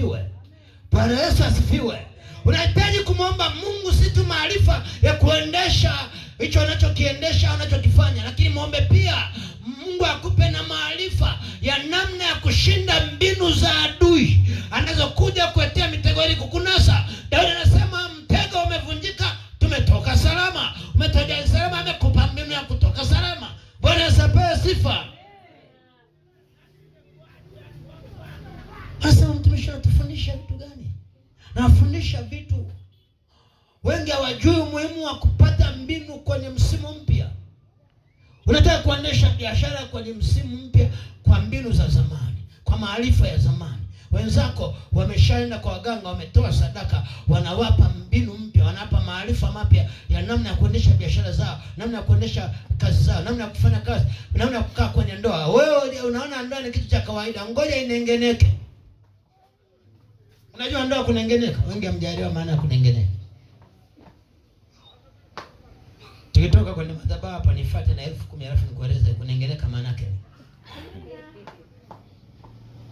asifiwe. Bwana Yesu asifiwe. Unahitaji kumwomba Mungu si tu maarifa ya kuendesha hicho unachokiendesha unachokifanya, lakini mwombe pia Mungu akupe na maarifa ya namna ya kushinda mbinu za adui anazokuja kuetea mitego ili kukunasa. Daudi anasema mtego umevunjika, tumetoka salama. Umetoka salama, amekupa mbinu ya kutoka salama. Bwana Yesu apewe sifa. Sasa mtumishi anatufundisha vitu gani? Nafundisha vitu wengi hawajui umuhimu wa kupata mbinu kwenye msimu mpya. Unataka kuendesha biashara kwenye msimu mpya kwa mbinu za zamani, kwa maarifa ya zamani. Wenzako wameshaenda kwa waganga, wametoa sadaka, wanawapa mbinu mpya, wanawapa maarifa mapya ya namna ya kuendesha biashara zao, namna ya kuendesha kazi zao, namna ya kufanya kazi, namna ya kukaa kwenye ndoa. Wewe unaona ndoa ni kitu cha kawaida, ngoja inengeneke. Unajua ndoa kunengeneka, wengi hamjaelewa maana ya kunengeneka. Tukitoka kwenye madhabahu hapa nifuate na 10,000 alafu nikueleze kunengeneka maana yake.